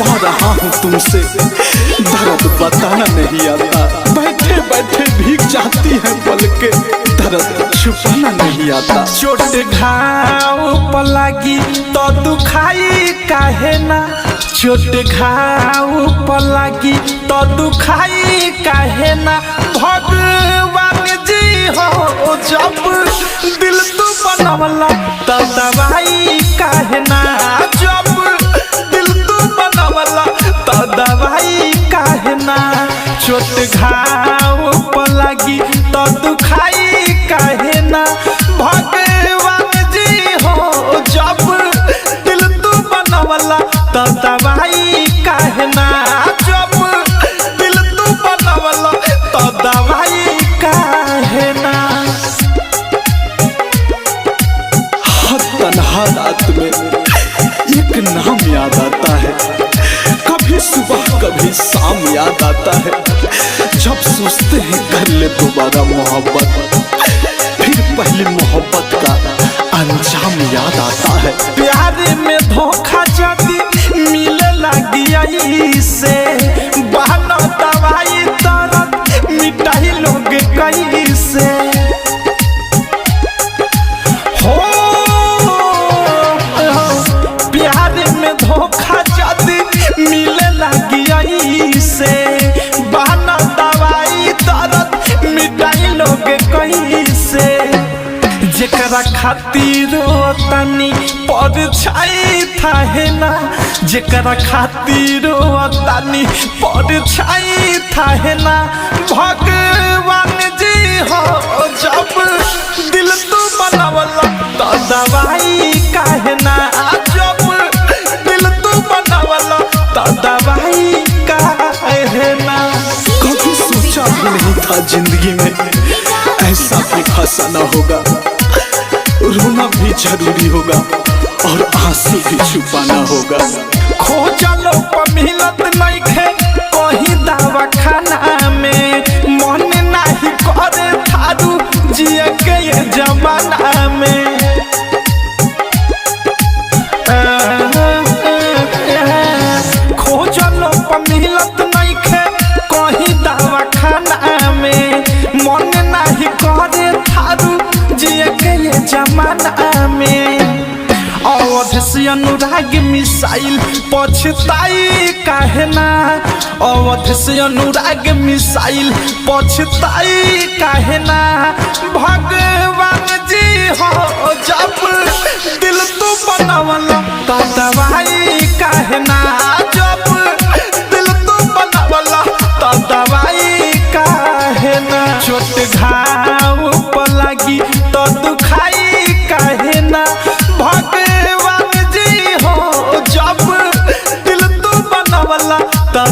छुपा रहा हूँ तुमसे, दर्द बताना नहीं आता। बैठे बैठे भीग जाती है पलके, दर्द छुपाना नहीं आता। चोट घाव पर लागी तो दुखाई काहे ना, चोट घाव पर लागी तो दुखाई काहे ना। भगवान जी हो जब दिल तू बनवला तो दवाई काहे ना, जब दिल तू बनवला तो दवाई काहे ना। चोट घाव पर लागी तो दुखाई काहे ना, भगवान जी हो जब दिल तू बनवला तो दवाई काहे ना, जब दिल तू बनवला तो दवाई काहे ना। हर तन्हा रात में एक नाम याद आता है, कभी सुबह कभी शाम याद आता है। जब सोचते हैं कर ले दोबारा मोहब्बत, फिर पहली मोहब्बत का अंजाम याद आता है। प्यार में धोखा जदी मिले लगी से, बहाना दवाई दर्द मिटाई लोग कैसे। हो प्यार में धोखा जदी मिले लगी से, बहाना दवाई दर्द मिटाई लोग कैसे। जेकरा खातिर तनी परछाई थाहे ना, जेकरा खातिर तनी परछाई थाहे ना। भगवान जी हो जब दिल तू बनवला तो दवाई काहे ना, जब दिल तू बनवला तो दवाई काहे ना। कभी सोचा भी नहीं था जिंदगी में ऐसा भी फसाना होगा, रोना भी जरूरी होगा और आंसू भी छुपाना होगा। खोजलो पर मिलत नइखे कहीं दवाखाना में, मन नाही करे थारू जिए के ये जमाना में। खोजलो पर मिलत नइखे कहीं दवाखाना में, मन नाही करे थारू जिए के ये जमाना में। अवध से अनुराग मिसाइल पछताई काहे ना, अवध से अनुराग मिसाइल पछताई काहे ना। भगवान जी हो जब दिल तू बनवला तो दवाई काहे ना, जब दिल तू बनवला तो दवाई काहे ना। चोट घाव पर लागी तो दुखाई काहे ना, भगवान जी हो जब दिल तू बनवला तो